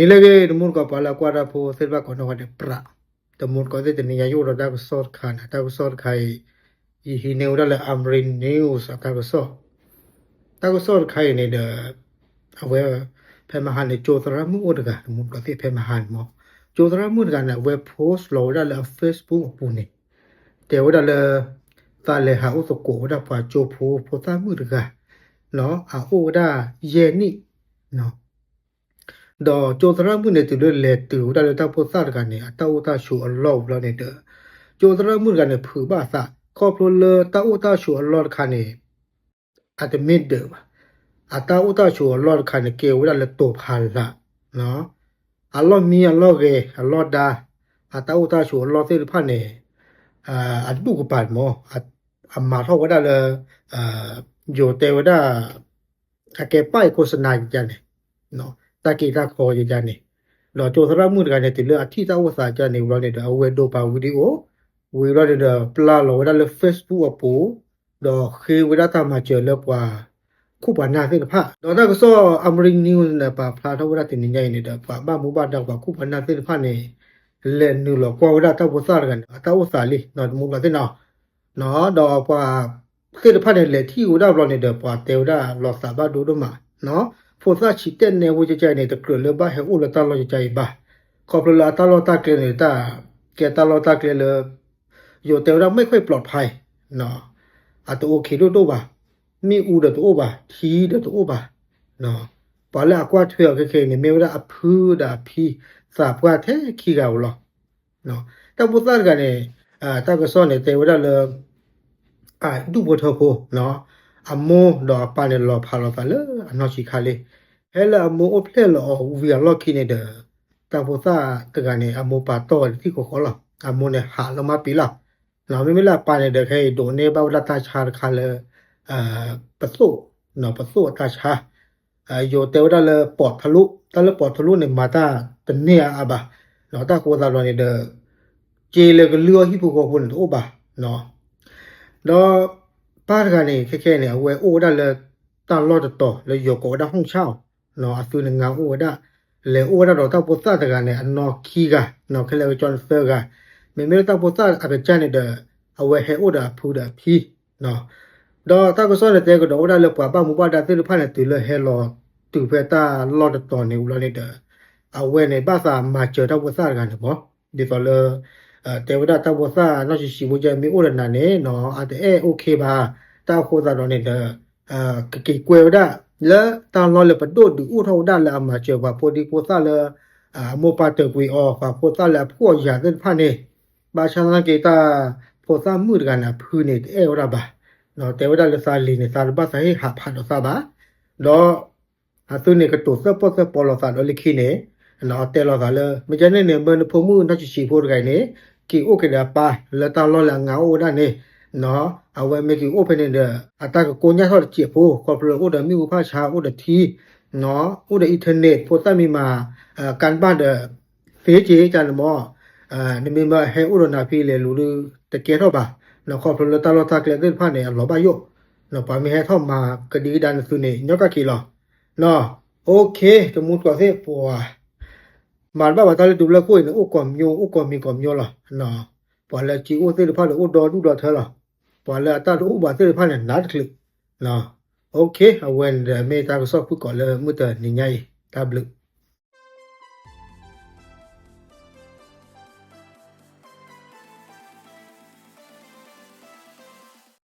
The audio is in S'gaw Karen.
နံၤလၢအဂ့ၤ တမူတကိး ပှၤလၢအကွၢ်တၢ်ဖိသ့ၣ်တဖၣ်ကိးနီၢ်ဂၤဒဲး ပြး တမူတကိးသ့ၣ် တနံၤညါယအိၣ်ဒီးတၢ်ကစီၣ်တခါန့ၣ် တၢ်ကစီၣ်တခါအံၤ ယဟံးန့ၢ်ဝဲဒၣ်လၢ Amrin News အတၢ်ကစီၣ်, တၢ်ကစီၣ်တခါအံၤန့ၣ်ဒီး အဝဲ ဖဲမဟါန့ၣ် ကၠိသရၣ်မုၣ်အိၣ်တဂၤ တမူတကိးသ့ၣ် ဖဲမဟါန့ၣ်မ့ၢ် ကၠိသရၣ်မုၣ်တဂၤန့ၣ် အဝဲ post လီၤဝဲဒၣ်လၢအ Facebook အပူၤန့ၣ် တဲဝဲဒၣ်လၢ သးလဲၤဟးအိၣ်သကိးဝဲဒၣ်ပှၤကၠိဖိ ဖိသၣ်မုၣ်တဂၤ အအိၣ်ဝဲဒၣ်ယဲၢ်နံၣ် ဒီးကၠိသရၣ်မုၣ်န့ၣ် တုၤလၢလဲၤတုၤဝဲဒၣ်လၢတၢ်ဖိသၣ်တဂၤန့ၣ် အတၢ်အိၣ်တၢ်ဆိးအလီၢ်ဝံၤလီၤန့ၣ်ဒီး ကၠိသရၣ်မုၣ်တဂၤန့ၣ် ဖုးဘၣ်အသး ခီဖျိလၢတၢ်အိၣ်တၢ်ဆိးအလီၢ်တခါန့ၣ် အတမ့ၢ်ဒၢးဘၣ်. အတၢ်အိၣ်တၢ်ဆိးအလီၢ်တခါန့ၣ် ကဲဝဲဒၣ်လၢတိၤဖးလး အလီၢ်မံအလီၢ်ဂဲၤအလီၢ်ဒါ အတၢ်အိၣ်တၢ်ဆိးအလီၢ်သ့ၣ်တဖၣ်န့ၣ် အဒူၣ်ကပၤမ့ၢ် အမၤထီၣ်ဝဲဒၣ်လၢ ယိၤတဲဝဲဒၣ် အကဲပၢ်အံၤခိၣ်စနါယယါန့ၣ် တၢ်က့ၤတၢ်ခီယယါန့ၣ် ဒီးကၠိသရၣ်မုၣ်တဂၤန့ၣ် တုၤလၢအထံၣ်တၢ်အိၣ်သးယယါန့ၣ်ဝံၤလီၤန့ၣ်ဒီး အဝဲဒိးပာ် video ဝံၤလီၤန့ၣ်ဒီး ပျၢ်လီၤဝဲဒၣ်လၢ Facebook အပူၤ ဒီးဃ့ဝဲဒၣ်တၢ်မၤစၢၤလၢပှၤ ခိၣ်ပှၤနၢ်သ့ၣ်တဖၣ် ဒီးတၢ်ကစီၣ် Amrin News န့ၣ် ပာ်ဖျါထီၣ်ဝဲဒၣ်တနံၤညါအံၤန့ၣ်ဒီး ပှၤဘၣ်မူဘၣ်ဒါပှၤခိၣ်ပှၤနၢ်သ့ၣ်တဖၣ်န့ၣ် လဲၤနုာ်လီၤကွၢ်ဝဲဒၣ်တၢ်ဖိသၣ်တဂၤန့ၣ် အတၢ်အိၣ်သးလံ တမူတကိးသ့ၣ်နီၤ ဒီးပှၤသ့ၣ်တဖၣ်န့ၣ် လဲၤထံၣ်ဝဲဒၣ်ဘျီန့ၣ်ဒီး ပှၤတဲဝဲဒၣ်လီၤသးဘၣ်ဒိဒိၣ်မး ဖိသၣ်ဆံးတဲာ်နဲဝဲကကန့ၣ် တကြၢးလၢဘၣ်ဟဲအိၣ်လၢတၢ်လီၢ်ကကအံၤဘၣ်. ခီဖျိလၢအတၢ်လီၢ်တၢ်ကျဲန့ၣ် တၢ်ကဲတၢ်လီၢ်တၢ်ကျဲလၢ ယိၤတဲဝဲဒၣ် ไม่ค่อยปลอดภัย အတအိၣ်ခ့ဒိၣ်ဒိၣ်ဘၣ်, မ့ၣ်အူဒီးတအိၣ်ဘၣ်, ထံဒီးတအိၣ်ဘၣ်. ပှၤလၢအကွၢ်ထွဲအီၤခဲခဲအံၤန့ၣ် မ့ၢ်ဝဲဒၣ်အဖုဒီးအဖံ သးပှၢ်ထဲခံဂၤဧိၤလီၤ. တၢ်ဖိသၣ်တဂၤန့ၣ် တၢ်ကစီၣ်န့ၣ် တဲဝဲဒၣ်လၢ အဒူၣ်ဖိထၢဖိ အမိၢ်ဒီးအပၢ်န့ၣ် လီၤဖးလိာ်သးလၢအနီၢ်ဆံးခါလံ. ဖဲလၢအမိၢ်အိၣ်ဖျဲၣ်လီၤအီၤဝံၤအလီၢ်ခံန့ၣ်ဒီး တၢ်ဖိသၣ်တဂၤန့ၣ် အမိၢ်ပာ်တီၢ်ဝဲတထံၣ်ဃီဃီလီၤ. အမိၢ်န့ၣ်ဟးလၢမါပံၤလီၤ. မ့မ့ၢ်လၢအပၢ်န့ၣ်ဒီး ခဲအံၤဒိးန့ၢ်ဘၣ်ဝဲဒၣ်တၢ်ဆါတခါလၢ ပသိၣ်, ပသိၣ်အတၢ်ဆါ ယိၤတဲဝဲဒၣ်လၢ ပီးထလိၣ်, တၢ်လၢပီးထလိၣ်န့ၣ် မၤတၢ်တန့ၢ်အါအါဘၣ်. တၢ်ဃိသးလီၤန့ၣ်ဒီး က့လၢကလုၢ်အီၣ်ဟံၣ်ဖိဃီဖိန့ၣ်တအိၣ်ဘၣ်. ဒီးပၢ်တဂၤန့ၣ် ခဲခဲန့ၣ် အဝဲအိၣ်ဝဲဒၣ်လၢ တၢ်လီၢ်တတီၤလၢယိၤကိးဝဲဒၣ် ห้องเช่า အသုန့ၣ်ငါအိၣ်ဝဲဒၣ်, လဲၤအိၣ်ဝဲဒၣ်ဒီးတၢ်ဖိသၣ်တဂၤန့ၣ် အနီၢ်ခံဂၤ, ခဲလၢာ်ကကၠီန့ၣ်သၢဂၤ, မ့မ့ၢ်လၢတၢ်ဖိသၣ်အကစၢ်န့ၣ်ဒီး အဝဲဟဲအိၣ်ဒီးအဖုဒီးအဖံ ဒီးတၢ်ကစီၣ်န့ၣ်တဲကဒီးဝဲဒၣ်လၢပှၤဘၣ်မူဘၣ်ဒါသ့ၣ်တဖၣ်န့ၣ် တုၤလၢဟဲလီၤတုၤဖဲတၢ်လီၢ်တတီၤန့ၣ်ဝံၤလီၤန့ၣ်ဒီး အဝဲန့ၣ်ဘၣ်သးမၤစၢၤတၢ်ဖိသၣ်တဂၤန့ၣ်မး, ဒ်သိးလၢ တဲဝဲဒၣ်တၢ်ဖိသၣ်နီၢ်ဆံးဆံးဖိကမ့ၢ်အိၣ်ဒီးနၤန့ၣ်နီၤ အတအဲၣ် okay ဘၣ်, တၢ်အဃိသတးဒီးန့ၣ်ဒီး ကက့ၤကွဲဝဲဒၣ် လၢတၢ်လီၢ်လၢပဒိၣ်ဒုးအိၣ်ထီၣ်ဝဲဒၣ်လၢအမၤစၢၤပှၤဖိဒံဖိသၣ်လၢ အမိၢ်ပၢ်တၢၢ်ကွံာ်အီၤ ပှၤဖိသၣ်လၢအဖှီၣ်ယာ်သ့ၣ်တဖၣ်န့ၣ်, ဘၣ်ဆၣ်သနာ်က့တၢ်ဖိသၣ်မုၣ်တဂၤန့ၣ် အဖုန့ၣ် တအဲၣ်ဝဲဒၣ်ဘၣ်, တဲဝဲဒၣ်လၢသးလံၤန့ၣ် သးတဘၣ်သးဟ့ၣ်ဟးဖးဒီးသးဘၣ်, ဒီး အသုန့ၣ်ကတိၤသၢပီၢ်သၢပီၢ်လိာ်သးဒီးလၢခံန့ၣ်, တဲလိာ်သးလၢ မ့ၢ်ကန့ၣ်န့ၣ် မၢနဖိမုၣ်နီၢ်ဆံးဆံးဖိတဂၤအံၤန့ၣ် က့ၤအိၣ်က့ၤဒီးအပၢ်လၢတၢ်လီၢ်လၢအငါအိၣ်ဝဲဒၣ်န့ၣ်, အဝဲမ့ၢ်က့ၤအိၣ်ဖဲန့ၣ်ဒီး အတၢ်ကကိညၢ်ထီၣ်တစဲးဖိ ခီဖျိအိၣ်ဒီးမ့ၣ်အူဖၣ်ဆါ အိၣ်ဒီးထံ အိၣ်ဒီး internet ဖိသၣ်မံၤမၤ ကၣ်ဘၣ်ဒီး သ့က့ၤကန့ၣ်မး, နမ့ၢ်မၢဟဲအိၣ်ဒီးနၤဖဲလဲၤလူၤဒီး တကဲထီၣ်ဘၣ်, ခီဖျိလၢတၢ်လီၢ်တၢ်ကျဲသ့ၣ်တဖၣ်န့ၣ် အလီၤဘၣ်ယိၣ်, ပှၤမ့ၢ်ဟဲထီၣ်မၤကဒံကဒါနသုန့ၣ် ညီကၢ်က့ၤလီၤ. Okay တမူတကိးသ့ၣ် ပှၤ မၤတဘၣ်ဘၣ် တၢ်လၢဒူပလၢခိၣ်အံၤန့ၣ် အိၣ်ကိးမံၤ အိၣ်ကိးမံၤကိးမံၤလီၤ. ပှၤလၢအစ့အိၣ်သ့ၣ်တဖၣ်န့ၣ် အိၣ်ဒီဒူၣ်ဒီထၢလီၤ. ပှၤလၢအတၢ်တအိၣ်ဘၣ်သ့ၣ်တဖၣ်န့ၣ် နးတချုး. Okay အဝဲန့ၣ်ဒီးမ့ၢ်တၢ်ကစီၣ်ဖုၣ်ကိာ်လၢမုၢ်တနံၤညါအံၤ တၢ်ဘျုး